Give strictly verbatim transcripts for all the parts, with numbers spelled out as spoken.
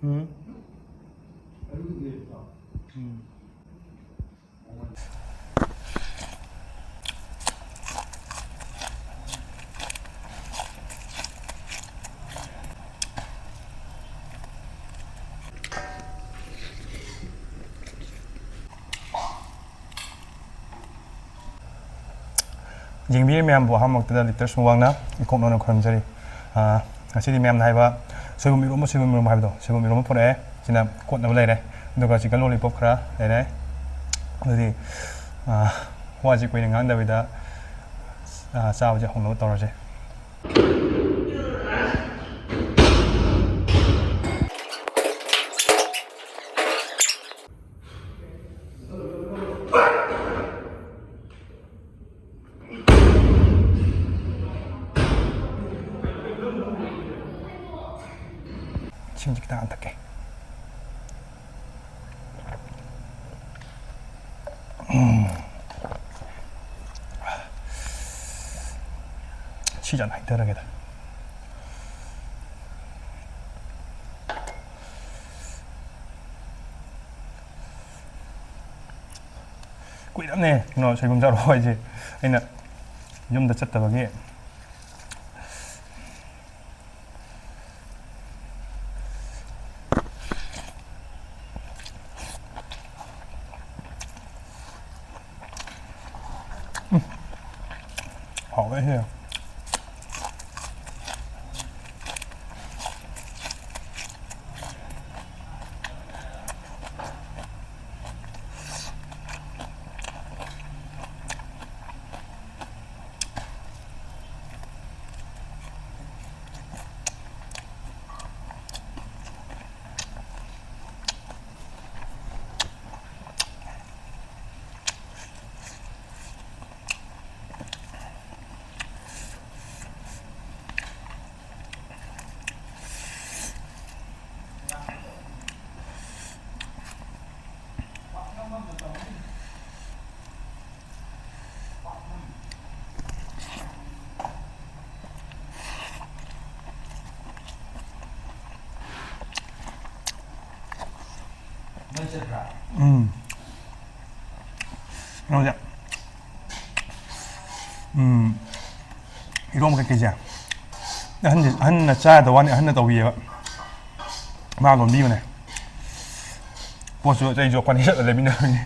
ꯎꯝ꯫ ꯎꯝ꯫ ꯌꯦꯡꯕꯤꯔꯤꯕ ꯃꯌꯥꯝꯕꯨ ꯑꯍꯥꯟꯕꯃꯛꯇꯗ ꯂꯤꯇꯔ ꯁꯨꯡꯋꯥꯡꯅ ꯏꯀꯣꯛ ꯅꯧꯅ ꯈꯨꯔꯨꯝꯖꯔꯤ꯫ ꯑꯥ, ꯉꯁꯤꯗꯤ ꯃꯌꯥꯝꯅ ꯍꯥꯏꯕ ꯁꯣꯏꯕꯨꯝ ꯏꯔꯣꯝꯕ, ꯁꯣꯏꯕꯨꯝ ꯏꯔꯣꯝꯕ ꯍꯥꯏꯕꯗꯣ, ꯁꯣꯏꯕꯨꯝ ꯏꯔꯣꯝꯕ ꯄꯨꯔꯛꯑꯦ꯫ ꯁꯤꯅ ꯀꯣꯠꯅꯕ ꯂꯩꯔꯦ꯫ ꯑꯗꯨꯒ ꯆꯤꯛꯀꯟ ꯂꯣꯂꯤꯄꯣꯞ ꯈꯔ ꯂꯩꯔꯦ꯫ ꯑꯗꯨꯗꯤ, ꯑꯥ, ꯋꯥꯁꯤ ꯀꯨꯏꯅ ꯉꯥꯡꯗꯕꯤꯗ, ꯑꯥ, ꯆꯥꯕꯁꯦ ꯍꯧꯅꯕ ꯇꯧꯔꯁꯦ꯫ ꯏꯁꯤꯡꯁꯦ ꯈꯤꯇꯪ ꯍꯟꯊꯛꯀꯦ꯫ ꯎꯝ꯫ ꯁꯤꯁꯦ ꯍꯥꯟꯅ ꯍꯩꯊꯔꯒꯦꯗ꯫ ꯀꯨꯏꯔꯕꯅꯦ ꯀꯩꯅꯣ ꯁꯣꯏꯕꯨꯝ ꯆꯥꯔꯛꯑꯣ ꯍꯥꯏꯁꯦ, ꯑꯩꯅ ꯌꯨꯝꯗ ꯆꯠꯇꯕꯒꯤ꯫ ꯎꯝ꯫ ꯍꯥꯎꯋꯦꯍꯦ꯫ ꯎꯝ꯫ ꯀꯩꯅꯣꯁꯦ꯫ ꯎꯝ꯫ ꯏꯔꯣꯝꯕ ꯀꯩꯀꯩꯁꯦ꯫ ꯑꯍꯟꯁꯦ, ꯑꯍꯟꯅ ꯆꯥꯗꯕ ꯋꯥꯅꯤ, ꯑꯍꯟꯅ ꯇꯧꯕꯤꯌꯦꯕ꯫ ꯃꯥ ꯂꯣꯟꯕꯤꯕꯅꯦ꯫ ꯄꯣꯠꯁꯨ ꯑꯇꯩꯁꯨ ꯑꯩꯈꯣꯏꯅꯤ ꯆꯠꯂ ꯂꯩꯃꯤꯟꯅꯕꯅꯤ꯫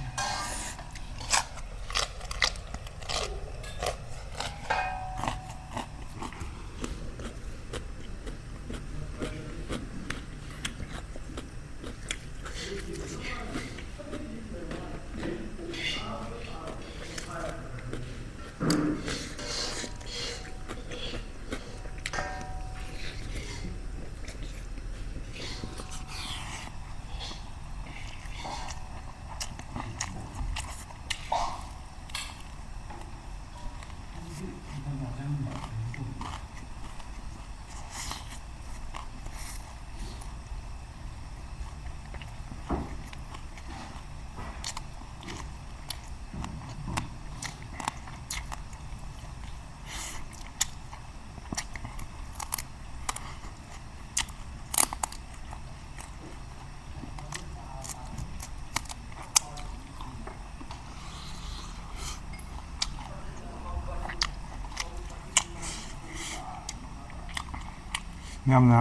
ꯃꯌꯥꯝꯅ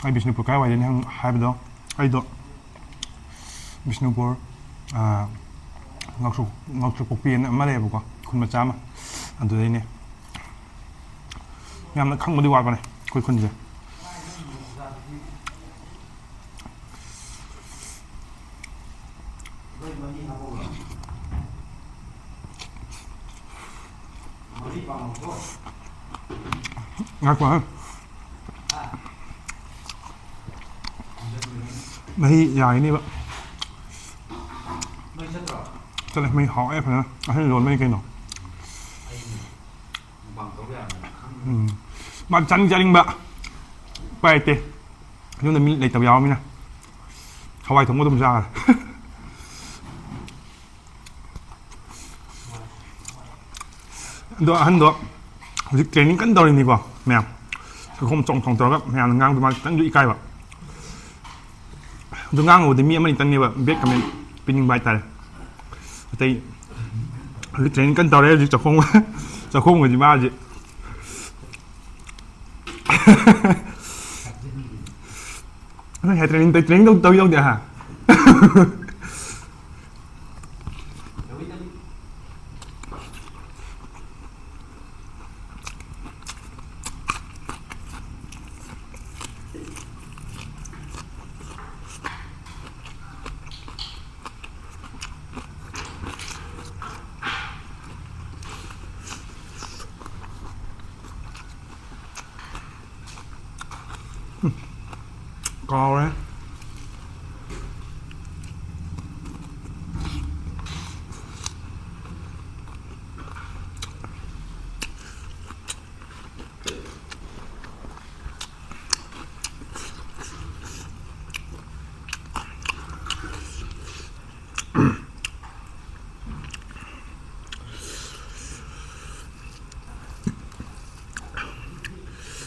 ꯑꯩ ꯕꯤꯁꯅꯨꯄꯨꯔ ꯀꯥꯏꯋꯥꯏꯗꯅꯤ ꯍꯪ-, ꯍꯥꯏꯕꯗꯣ, ꯑꯩꯗꯣ ꯕꯤꯁꯅꯨꯄꯨꯔ, ꯑꯥ, ꯉꯥꯎꯁꯨ-, ꯉꯥꯎꯁꯨ ꯄꯣꯛꯄꯤ ꯑꯅ ꯑꯃ ꯂꯩꯌꯦꯕꯀꯣ, ꯈꯨꯟ ꯃꯆꯥ ꯑꯃ, ꯑꯗꯨꯗꯩꯅꯦ꯫ ꯌꯥꯝꯅ ꯈꯪꯕꯗꯤ ꯋꯥꯠꯄꯅꯦ ꯑꯩꯈꯣꯏ ꯈꯨꯟꯁꯦ꯫ ꯉꯥꯏꯈꯣ, ꯍꯥ? ꯃꯍꯤ ꯌꯥꯏꯅꯦꯕ꯫ ꯆꯠꯂꯦ, ꯃꯍꯤ ꯍꯥꯎꯋꯦ ꯐꯖꯅ꯫ ꯑꯍꯟ ꯂꯣꯟꯕꯅꯤ ꯀꯩꯅꯣ꯫ ꯎꯝ꯫ ꯃꯥ ꯆꯥꯅꯤꯡ ꯆꯥꯅꯤꯡꯕ꯫ ꯎꯄꯥꯏ ꯂꯩꯇꯦ꯫ ꯌꯨꯝꯗ ꯃꯤ ꯂꯩꯇꯕ ꯌꯥꯎꯔꯃꯤꯅ꯫ ꯍꯋꯥꯏ ꯊꯣꯡꯕ ꯑꯗꯨꯝ ꯆꯥꯔꯦ꯫ ꯑꯗꯣ ꯑꯍꯟꯗꯣ ꯍꯧꯖꯤꯛ training ꯀꯟꯅ ꯇꯧꯔꯤꯅꯤꯀꯣ ꯃꯌꯥꯝ꯫ ꯁꯪꯒꯣꯝ ꯆꯣꯡ ꯆꯣꯡ ꯇꯧꯔꯒ ꯃꯌꯥꯝꯅ ꯉꯥꯡꯕꯗꯣ ꯃꯥ ꯈꯤꯇꯪꯁꯨ ꯏꯀꯥꯏꯕ꯫ ꯑꯗꯨ ꯉꯥꯡꯉꯨꯕꯗꯤ ꯃꯤ ꯑꯃꯅꯤꯇꯪꯅꯦꯕ bad comment ꯄꯤꯅꯤꯡꯕ ꯍꯥꯏꯇꯥꯔꯦ꯫ ꯑꯇꯩ ꯍꯧꯖꯤꯛ training ꯀꯟꯅ ꯇꯧꯔꯦ꯫ ꯍꯧꯖꯤꯛ ꯆꯥꯛꯈꯣꯡ ꯆꯥꯛꯈꯣꯡ ꯍꯧꯖꯤꯛ ꯃꯥ ꯍꯧꯖꯤꯛ ꯅꯣꯏ ꯍꯥꯏ training ꯇꯧ training ꯇꯧ ꯇꯧ ꯌꯧꯗꯦ ꯍꯥ꯫ ꯀꯥꯎꯔꯦ꯫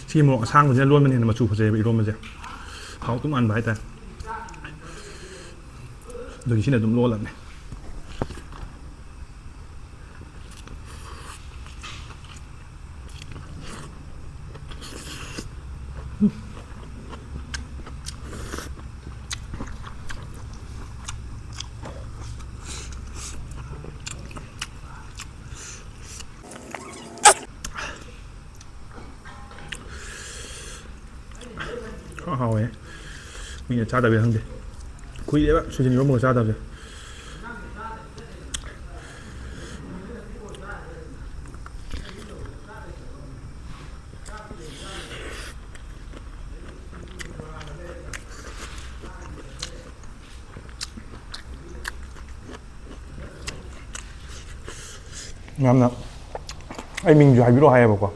ꯁꯤ ꯃꯣꯔꯣꯛ ꯑꯁꯥꯡꯕꯁꯤꯅ ꯂꯣꯟꯕꯅ ꯍꯦꯟꯅ ꯃꯆꯨ ꯐꯖꯩꯑꯕ ꯏꯔꯣꯟꯕꯁꯦ꯫ ꯍꯥꯎꯗꯧ ꯃꯥꯟꯕ ꯍꯥꯏꯇꯥꯔꯦ꯫ ꯑꯗꯨꯒꯤ ꯁꯤꯅ ꯑꯗꯨꯝ ꯂꯣꯜꯂꯕꯅꯦ꯫ ꯈꯔ ꯍꯥꯎꯋꯦ꯫ ꯃꯤꯅ ꯆꯥꯗꯕꯩ ꯈꯪꯗꯦ꯫ ꯀꯨꯏꯔꯦꯕ ꯁꯣꯏꯖꯤꯟ ꯏꯔꯣꯝꯕꯒ ꯆꯥꯗꯕꯁꯦ꯫ ꯌꯥꯝꯅ ꯑꯩ ꯃꯤꯡꯁꯨ ꯍꯥꯏꯕꯤꯔꯛꯑꯣ ꯍꯥꯏꯌꯦꯕꯀꯣ꯫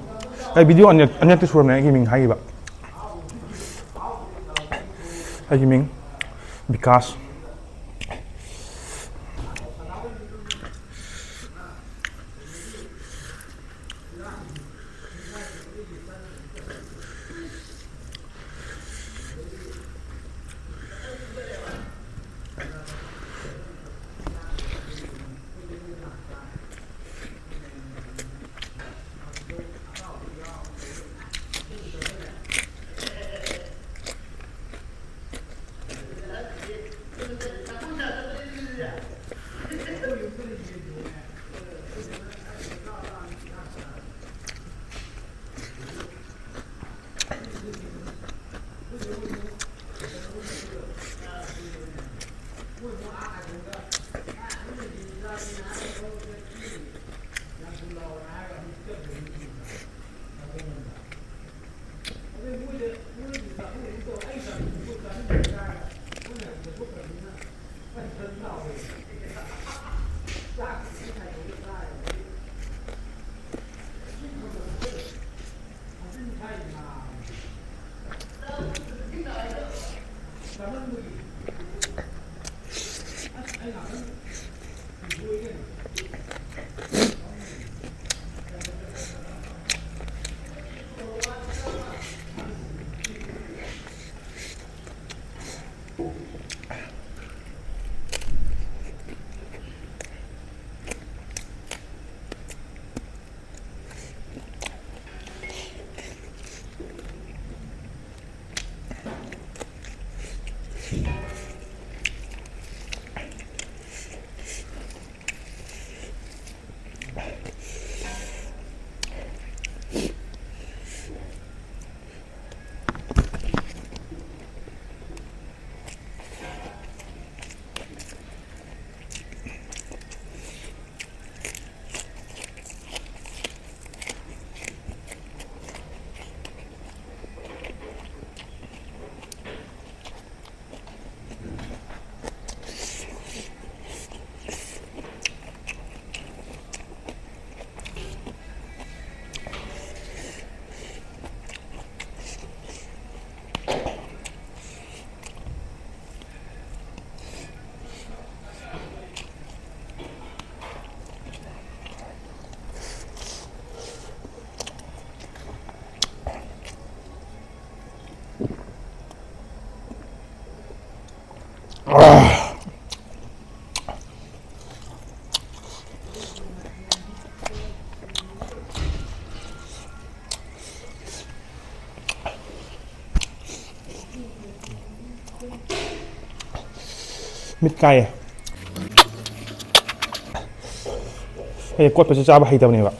ꯑꯩ video ꯑꯅꯤꯔꯛ ꯑꯅꯤꯔꯛꯇꯤ ꯁꯨꯔꯝꯃꯦ ꯑꯩꯒꯤ ꯃꯤꯡ ꯍꯥꯏꯈꯤꯕ꯫ ꯑꯩꯒꯤ ꯃꯤꯡ ꯕꯤꯀꯥꯁ꯫ ꯃꯤꯠ ꯀꯥꯏꯌꯦ꯫ ꯑꯩ ꯀꯣꯠꯄꯁꯦ ꯆꯥꯕ ꯍꯩꯇꯕꯅꯦꯕ꯫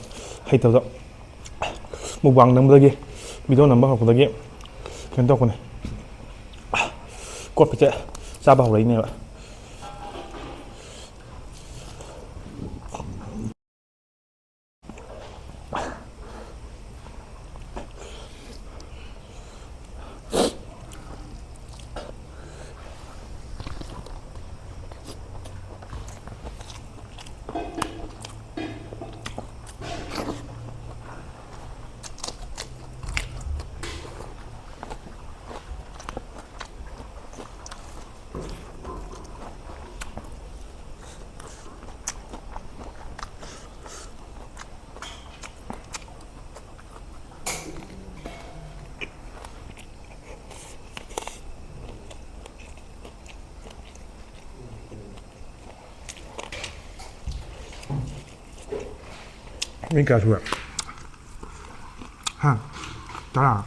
ꯍꯩꯇꯕꯗꯣ ꯃꯨꯛꯕꯥꯡ ꯅꯝꯕꯗꯒꯤ, ꯚꯤꯗꯤꯑꯣ ꯅꯝꯕ ꯍꯧꯔꯛꯄꯗꯒꯤ ꯀꯩꯅꯣ ꯇꯧꯔꯛꯄꯅꯦ꯫ ꯀꯣꯠꯄꯁꯦ ꯆꯥꯕ ꯍꯧꯔꯛꯏꯅꯦꯕ꯫ ꯃꯤ ꯀꯌꯥ ꯁꯨꯔꯦ? ꯍꯥ? ꯇꯔꯥ?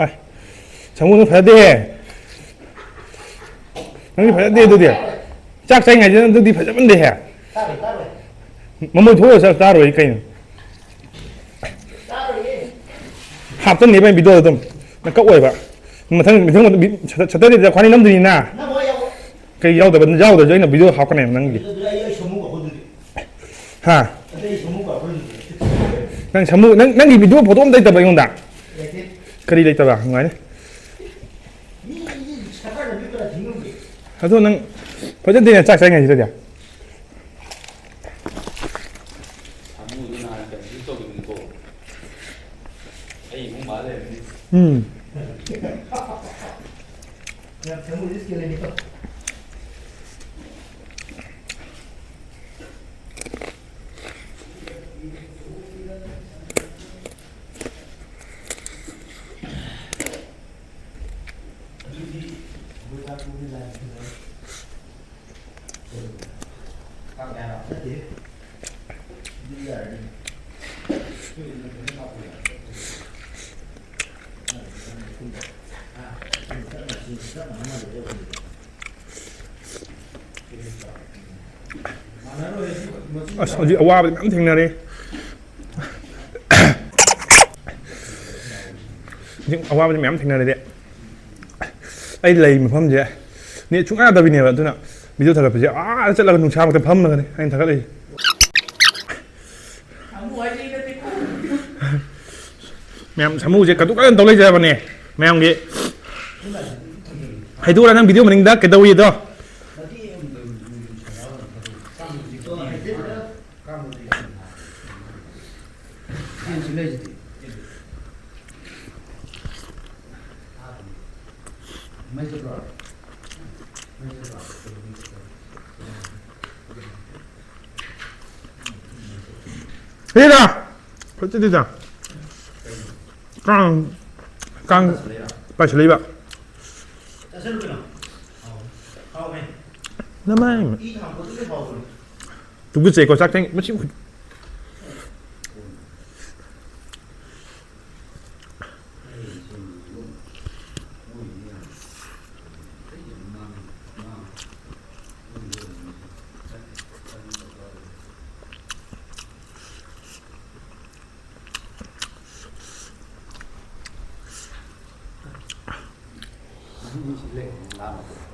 ꯑꯥꯏ, ꯁꯥꯃꯨꯗꯣ ꯐꯖꯗꯦꯍꯦ꯫ ꯅꯪꯗꯤ ꯐꯖꯗꯦ ꯑꯗꯨꯗꯤ꯫ ꯆꯥꯛ ꯆꯥꯏꯉꯩꯗ ꯑꯗꯨꯗꯤ ꯐꯖꯃꯟꯗꯦꯍꯦ꯫ ꯃꯃꯣꯏ ꯊꯣꯛꯑꯒ ꯆꯥꯛ ꯆꯥꯔꯣꯏ ꯀꯩꯅꯣ? ꯍꯥꯞꯇꯅꯦꯕ ꯚꯤꯗꯤꯑꯣꯗ ꯑꯗꯨꯝ꯫ ꯅꯪ ꯀꯛꯑꯣꯏꯕ꯫ ꯃꯊꯪ, ꯃꯊꯪ ꯁꯇꯔꯗꯦꯗ ꯈ꯭ꯋꯥꯏ ꯅꯝꯗꯣꯏꯅꯤꯅ꯫ ꯀꯩ ꯌꯥꯎꯗꯕ? ꯌꯥꯎꯗ꯭ꯔꯁꯨ ꯑꯩꯅ ꯚꯤꯗꯤꯑꯣ ꯍꯥꯞꯀꯅꯦꯕ ꯅꯪꯒꯤ꯫ ꯍꯥ? ꯅꯪ ꯁꯥꯃꯨ, ꯅꯪ, ꯅꯪꯒꯤ ꯚꯤꯗꯤꯑꯣ ꯐꯣꯇꯣ ꯑꯝꯇ ꯂꯩꯇꯕ ꯑꯩꯉꯣꯟꯗ? ꯀꯔꯤ ꯂꯩꯇꯕ? ꯅꯨꯡꯉꯥꯏꯅꯤ꯫ ꯑꯗꯣ ꯅꯪ ꯐꯖꯗꯦꯅꯦ ꯆꯥꯛ ꯆꯥꯏꯉꯩꯁꯤꯗꯗꯤ꯫ ꯁꯥꯃꯨꯗꯨ ꯅꯍꯥꯟ ꯀꯟꯐ꯭ꯌꯨꯁ ꯇꯧꯈꯤꯕꯅꯤꯀꯣ꯫ ꯑꯩ ꯏꯃꯨꯡ ꯃꯥ ꯂꯩꯔꯝꯃꯤ꯫ ꯎꯝ꯫ ꯑꯁ, ꯍꯧꯖꯤꯛ ꯑꯋꯥꯕꯗꯤ ꯃꯌꯥꯝ ꯊꯦꯡꯅꯔꯦ꯫ ꯍꯧꯖꯤꯛ ꯑꯋꯥꯕꯁꯦ ꯃꯌꯥꯝ ꯊꯦꯡꯅꯔꯗꯤ, ꯑꯩ ꯂꯩ ꯃꯐꯝꯁꯦ ꯅꯦꯠ ꯁꯨꯡꯌꯥ ꯌꯥꯗꯕꯤꯅꯦꯕ꯫ ꯑꯗꯨꯅ ꯚꯤꯗꯤꯑꯣ ꯊꯥꯒꯠꯄꯁꯦ ꯑꯥꯗ ꯆꯠꯂꯒ ꯅꯨꯡꯁꯥ ꯃꯔꯛꯇ ꯐꯝꯃꯒꯅꯦ ꯑꯩꯅ ꯊꯥꯒꯠꯂꯛꯏꯁꯦ꯫ ꯃꯌꯥꯝ ꯁꯥꯃꯨꯁꯦ ꯀꯇꯨ ꯀꯔꯟ ꯇꯧ ꯂꯩꯖꯕꯅꯦ ꯃꯌꯥꯝꯒꯤ꯫ ꯍꯥꯏꯗꯣꯛꯎꯔ ꯅꯪ ꯚꯤꯗꯤꯑꯣ ꯃꯅꯤꯡꯗ ꯀꯩꯗꯧꯏꯗꯣ? ꯁꯤꯗ ꯐꯠꯇꯗꯤꯗ ꯀꯥꯡ ꯀꯥꯡ ꯄꯥꯏꯁꯤꯜꯂꯛꯏꯕ꯫ ꯅꯃꯥꯏ꯫ ꯇꯨꯒꯠꯆꯩꯀꯣ ꯆꯥꯛ ꯊꯦꯡ ꯃꯁꯤ꯫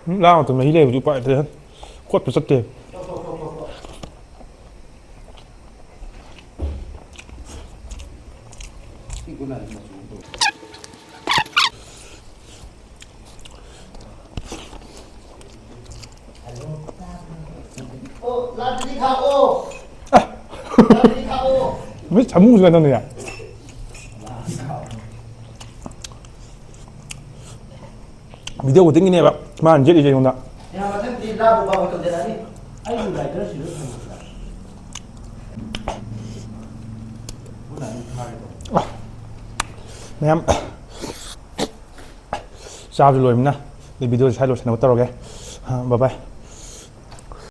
ꯎꯝ, ꯂꯥꯡ ꯑꯗꯨꯝ ꯃꯍꯤ ꯂꯩꯕꯗꯤ ꯎꯄꯥꯏ ꯂꯩꯇꯦ꯫ ꯈꯣꯠꯄ ꯆꯠꯇꯦ꯫ ꯃꯣꯏ ꯁꯥꯃꯨꯁꯨ ꯀꯩꯅꯣꯅꯦ꯫ ꯚꯤꯗꯤꯑꯣ ꯈꯨꯗꯤꯡꯒꯤꯅꯦꯕ ꯃꯥꯅ ꯌꯦꯠꯂꯤꯁꯦ ꯑꯩꯉꯣꯟꯗ꯫ ꯌꯥ, ꯃꯊꯪꯗꯤ ꯂꯥꯕꯨ ꯄꯥꯕ ꯇꯧꯖꯔꯛꯑꯅꯤ꯫ ꯑꯩꯒꯤ ꯂꯥꯏꯗꯔꯁꯤꯗ ꯊꯝꯃꯨꯁꯤꯔꯥ? ꯃꯌꯥꯝ ꯆꯥꯕꯁꯨ ꯂꯣꯏꯕꯅ ꯑꯗꯩ ꯚꯤꯗꯤꯑꯣꯁꯦ ꯁ꯭ꯋꯥꯏ ꯂꯣꯏꯁꯤꯟꯅꯕ ꯇꯧꯔꯒꯦ꯫ ꯑ, bye bye꯫